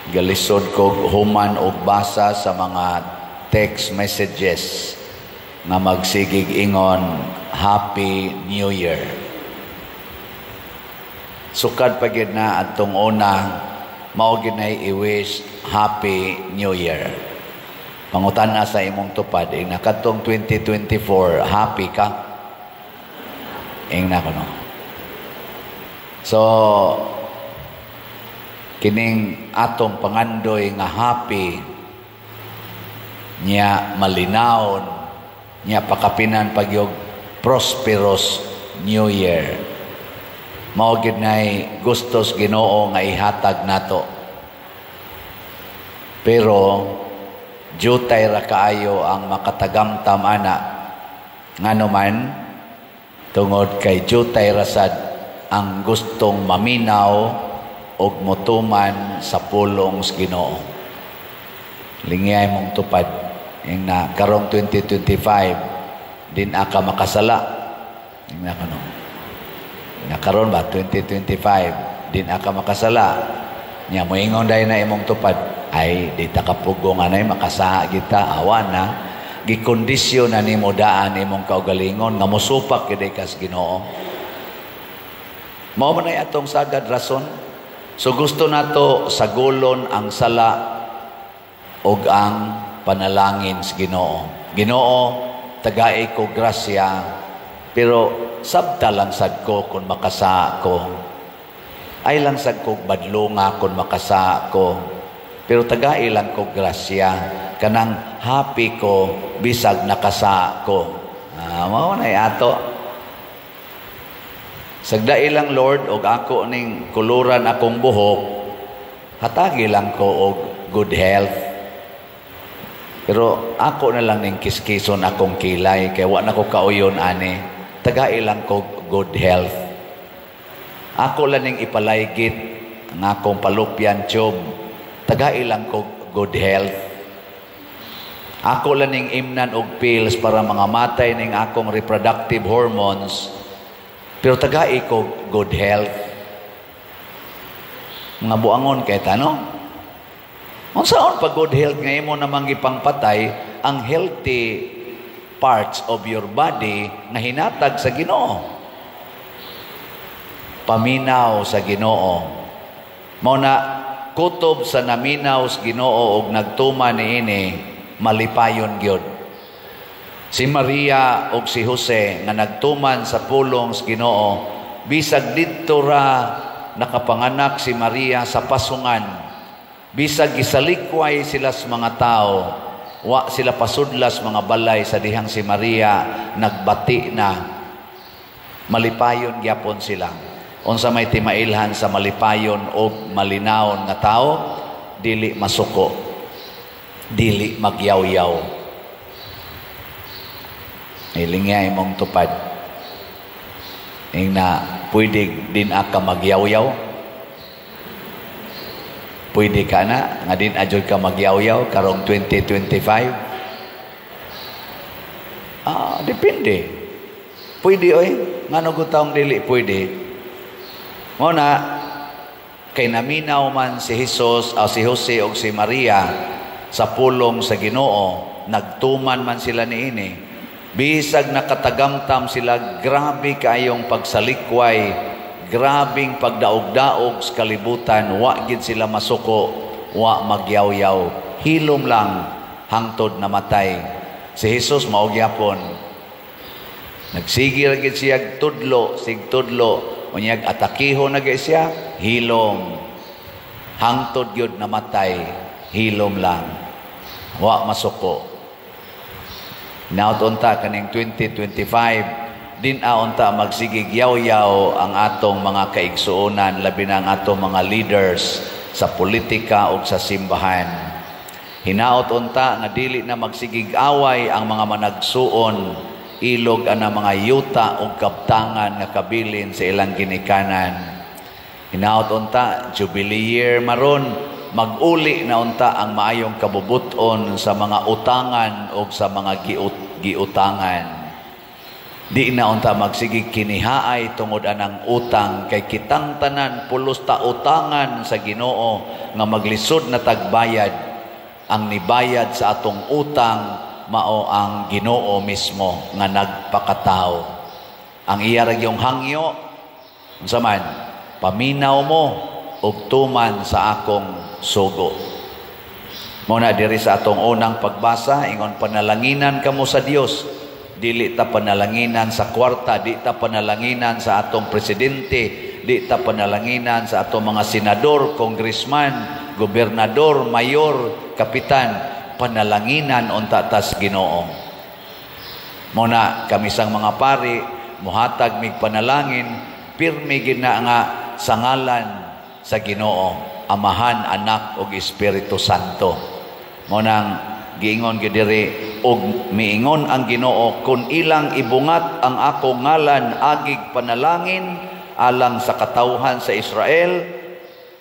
Galisod ko human og basa sa mga text messages nga magsigig ingon, "Happy New Year." Sukad pa gyud na atong una, mao gyud nay i-wish Happy New Year. Pangutana sa imong tupad, ing nakadtong 2024, happy ka? Ing na ko, no. So, kining atong pangandoy nga happy nya, malinawon nya, pakapinan pagyog prosperous New Year, mao gid nay gustos Ginoo nga ihatag nato. Pero jutay ra kaayo ang makatagamtam ana. Ngano man? Tungod kay jutay ra sad ang gustong maminaw og motuman sa pulong sa Ginoo. Lingyay mong tupad. Ing na karong 2025 din aka makasala. Ing na kuno. Nga karon ba, 2025, din aka makasala. Nya moingon dai na imong tupad, "Ay, di ta kapugong anay, makasaha kita." Awa na gikondisyon na nimo daan imong kaugalingon nga mosupak gyud kas Ginoo. Mao man ay atong sagad rason. So gusto nato sagulon ang sala ug ang panalangin sa Ginoo. "Ginoo, tagai ko grasya, pero sabta lang sad ko kung makasa ko. Ay lang sad ko badlunga kung makasa ko. Pero tagai lang ko grasya, kanang happy ko bisag nakasa ko." Ah, mao na ato. "Sagdai lang, Lord, og ako ning kuluran akong buhok, hatagi lang ko og good health. Pero ako na lang ning kiskison akong kilay kay wa na ko kauyon ani. Tagai lang ko good health. Ako lang ning ipalaygit ang akong fallopian tube. Tagai lang ko good health. Ako lang ning imnan og pills para mga matay ning akong reproductive hormones. Pero tagai ko good health." Mga buangon kay tano. Unsaon pa good health nga imo namang gipangpatay ang healthy parts of your body nga hinatag sa Ginoo? Paminaw sa Ginoo. Mao na kutob sa naminaw sa Ginoo og nagtuman niini, malipayon gyud. Si Maria og si Jose nga nagtuman sa pulong sa Ginoo, bisag didto ra nakapanganak si Maria sa pasungan, bisag gisalikway sila sa mga tao, wa sila pasudlas mga balay sa dihang si Maria nagbati na, malipayon gyapon sila. Unsa may timailhan sa malipayon og malinawon nga tao? Dili masuko, dili magyawyaw. Ilingya imong tupad. Ing na pwede din aka magyawyaw. Pwede ka na nga din adjud ka magyawyaw karong 2025? Ah, depende. Pwede oy, ngano gutawng dili pwede? Mo na kay naminaw man si Jesus, o si Jose og si Maria sa pulong sa Ginoo, nagtuman man sila niini. Bisag nakatagamtam sila, grabe kayong pagsalikway, grabing pagdaog-daog sa kalibutan, wa gid sila masuko, wa magyawyaw. Hilom lang hangtod namatay. Si Jesus mao gyapon. Nagsige ra gid siya tudlo, sig tudlo, unyag atakiho na gid siya, hilom. Hangtod gyud namatay, hilom lang. Wa masuko. Naot unta kaning 2025 din unta magsigig yaw-yaw ang atong mga kaigsuonan, labi na ang atong mga leaders sa politika ug sa simbahan. Hinaot unta nga dili na magsigig away ang mga managsuon ilog ana mga yuta ug kaptangan nga kabilin sa ilang ginikanan. Hinaot unta, Jubilee year maron, mag-uli na unta ang maayong kabubuton sa mga utangan o sa mga giutangan. Di na unta magsige kinihaay tungod anang utang, kay kitang tanan pulos ta utangan sa Ginoo nga maglisod na tagbayad. Ang nibayad sa atong utang mao ang Ginoo mismo nga nagpakatao. Ang iya ra gyung hangyo, unsa man? Paminaw mo ug tuman sa akong sugo. Mao na diri sa atong unang pagbasa, ingon, "Panalanginan kamo sa Dios." Dili ta panalanginan sa kwarta, di ta panalanginan sa atong presidente, di ta panalanginan sa atong mga senador, congressman, gobernador, mayor, kapitan. Panalanginan unta tas Ginoo. Mao na kami sang mga pari, muhatag mig panalangin, pirmi gina nga sa ngalan sa Ginoo, Amahan, Anak ug Espiritu Santo. Mao nang giingon gyud diri, "Ug miingon ang Ginoo, kun ilang ibungat ang akong ngalan agig panalangin alang sa katawhan sa Israel,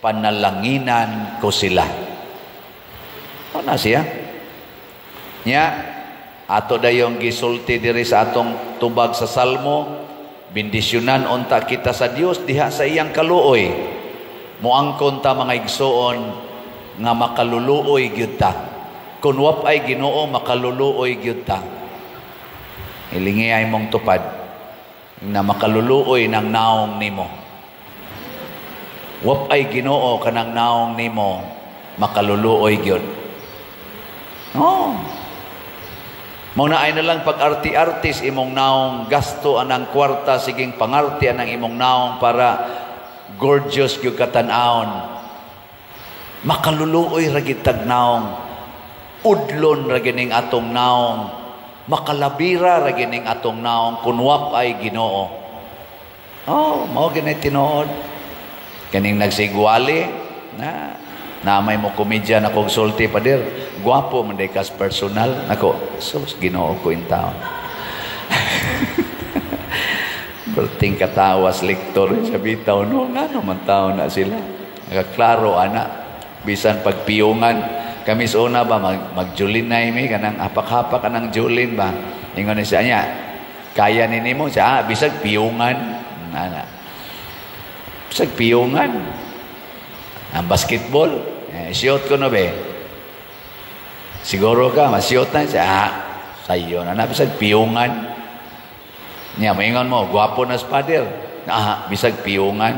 panalanginan ko sila." Ano na siya? Nya, ato dayong gisulti diri sa atong tubag sa Salmo, bendisyonan unta kita sa Dios diha sa iyang kaluoy. Moangkon ta, mga igsoon, nga makaluluoy gyud ta. Kung wapay Ginoo, makaluluoy gyud ta. Ilingi ay mong tupad na makaluluoy ng naong nimo. Wapay Ginoo kanang naong nimo, makaluluoy gyud. Oh. Mao na ay na lang pag arti-artis imong naong, gasto anang kwarta, siging pangarti anang imong naong para gorgeous gyud katan-awon. Makaluluoy ra gid tag naong. Udlon ra gining atong naong. Makalabira ra gining atong naong kun wapay Ginoo. Oh, mao gini tinuod. Kaning nagsigwali na na may mo komedya na kog sulti, "Pader, gwapo man day kas personal." Nako, sus, Ginoo ko in taon. Perting katawas lektor sa bitaw no, ngano man taon na sila. Nakaklaro ana bisan pagpiyungan kami sa una ba, mag magjulinay mi, kanang hapak-hapak kanang julin ba. Ingon ni siya niya, "Kaya ni nimo siya, ah, bisag piyungan ana, bisag piyungan." Ang basketball eh, siyot ko no be, siguro ka masiyot na siya, ah, sayo na na, bisag piyungan niya. Maingon mo, "Gwapo na si Father." Ah, bisag piyungan.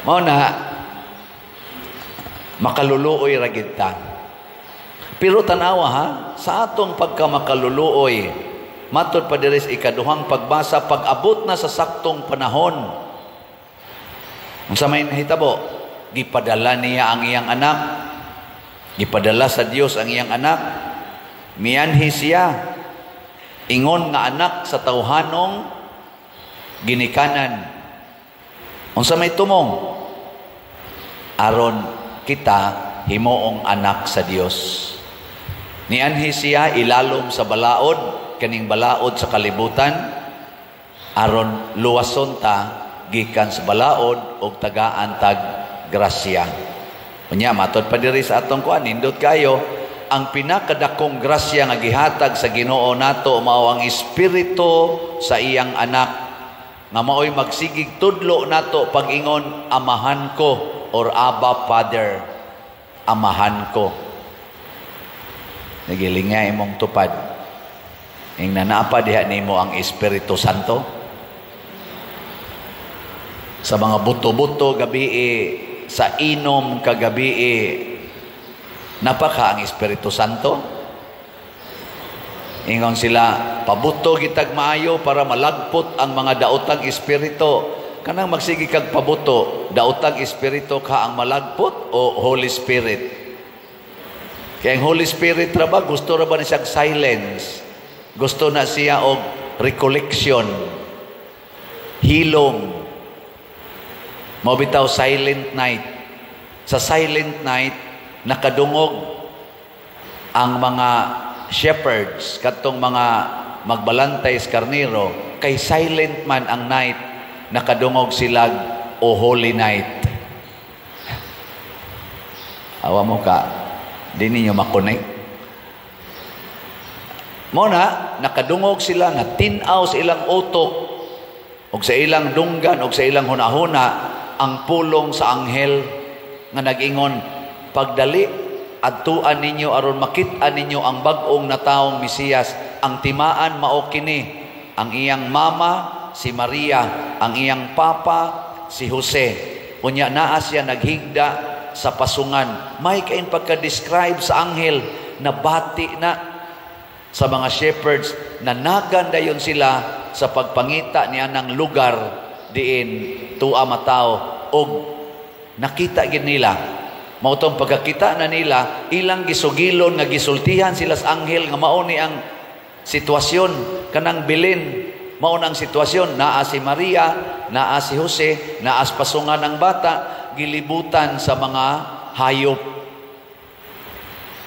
Mao na makaluluoy ra gid ta. Pero tanawa ha, sa atong pagkamakaluluoy, matod pa diri sa ikaduhang pagbasa, pag-abot na sa saktong panahon, unsa may nahitabo? Gipadala niya ang iyang anak. Gipadala sa Dios ang iyang anak. Mianhi siya ingon nga anak sa tawhanong ginikanan. Unsa may tumong? Aron kita himuong anak sa Dios. Nianhi siya ilalom sa balaod, kaning balaod sa kalibutan, aron luwason ta gikan sa balaod og tagaan tag grasya. Unya matod pa diri sa atong kuan, nindot kayo ang pinakadakong grasya nga gihatag sa Ginoo nato mao ang espiritu sa iyang anak nga maoy magsigig tudlo nato pag-ingon "Amahan ko" or "Abba Father", "Amahan ko." Nagilinga imong tupad. Ing nanapa diha nimo ang Espiritu Santo? Sa mga buto-buto gabi, sa inom kagabi, napaka ang Espiritu Santo? Ingon sila, "Pabuto gitag maayo para malagpot ang mga daotang espiritu." Kanang magsige kag pabuto, daotang espiritu ka ang malagpot o Holy Spirit? Kaya ang Holy Spirit ra ba, gusto ra ba ni siyang silence? Gusto na siya og recollection. Hilom. Mao bitaw silent night. Sa silent night, nakadungog ang mga shepherds, katong mga magbalantay sa karnero, kay silent man ang night, nakadungog sila "O Holy Night." Awa mo ka, di ninyo makonek. Mao na nakadungog sila, na tin-aw sa ilang utok ug sa ilang dunggan ug sa ilang hunahuna ang pulong sa anghel nga nag-ingon, "Pagdali, adtuan ninyo aron makit-an ninyo ang bag-ong natawong Mesiyas. Ang timaan mao kini: ang iyang mama si Maria, ang iyang papa si Jose. Unya naa siya naghigda sa pasungan." May kain pagka-describe sa anghel na bati na sa mga shepherds na nagan dayon sila sa pagpangita niya ng lugar diin tua mataw og nakita gid nila. Mao tong pagkakita na nila, ilang gisugilon nga gisultihan sila sa anghel nga mao ni ang sitwasyon kanang bilin, mao nang sitwasyon, naa si Maria, naa si Jose, naa sa pasungan ang bata, gilibutan sa mga hayop.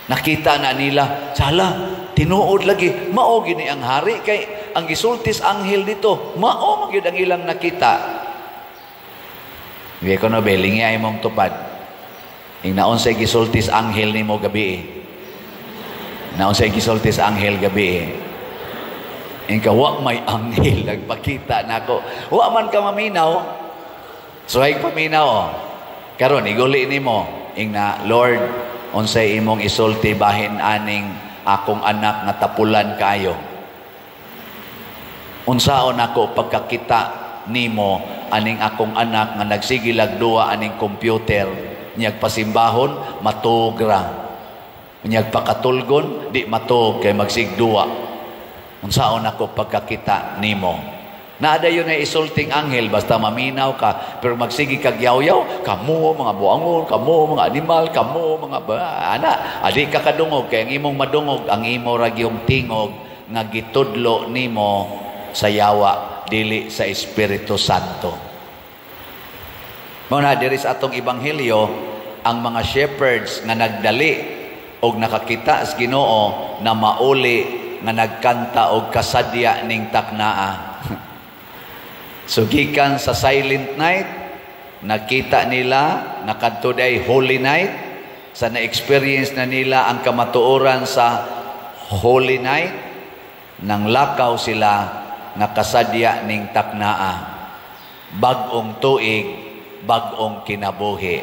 Nakita na nila, sala, tinuod lagi, mao gini ang hari kay ang gisulti sa anghel dito, mao man gyud ang ilang nakita. Hindi ko no belingi ay mong tupad. Ing naunsay gisulti sa anghel nimo gabi. Naunsay gisulti sa anghel gabi. Ing ka, "Wa may anghel nagpakita nako." Wa man ka maminaw. Suhay paminaw. Oh. Karon iguli nimo ing na, "Lord, unsay imong isulti bahin aning akong anak nga tapulan kayo? Unsaon ako pagkakita nimo aning akong anak nga nagsigilag duwa aning computer, niyag pasimbahon matuog ra, niyag pakatulgon di matuog kay magsigduwa? Unsaon ako pagkakita nimo?" Naa dayon na isulting anghel basta maminaw ka, pero magsige kag yaw-yaw, "Kamo mga buangon, kamo mga animal, kamo mga ba," ana, adi ka kadungog kay ang imong madungog ang imo ra gyung tingog nga gitudlo nimo sa yawa, dili sa Espiritu Santo. Mao na diri sa atong ebanghelyo, ang mga shepherds nga nagdali og nakakita sa Ginoo na mauli nga nagkanta og kasadya ning taknaa. So gikan sa Silent Night, nakita nila nga kadto day Holy Night, sa na-experience na nila ang kamatuoran sa Holy Night, nang lakaw sila nga kasadya ning taknaa. Bag-ong tuig, bag-ong kinabuhi.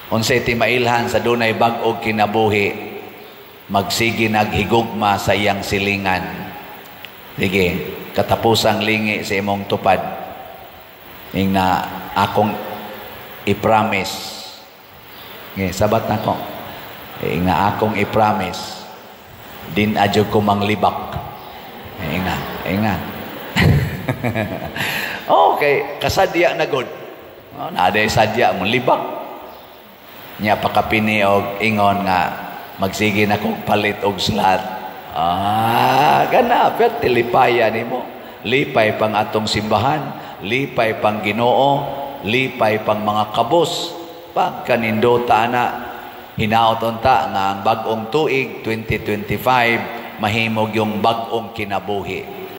Unsay timailhan sa dunay bag-ong kinabuhi? Magsige naghigugma sa iyang silingan. Sige, katapusang lingi sa imong tupad. Ing na, "Akong i-promise." Nge, sabat na ko. Ing na, "Akong i-promise. Din adyo ko manglibak." Ing na, ing na. Okay, kasadya na gud. Oh, naa sadya mo libak. Nya pakapini og ingon nga magsige na kog palit og slot. Ah, gana, perti lipaya nimo. Lipay pang atong simbahan, lipay pang Ginoo, lipay pang mga kabos. Pagkanindota na, hinaot unta nga ang bag-ong tuig 2025 mahimog yung bag-ong kinabuhi.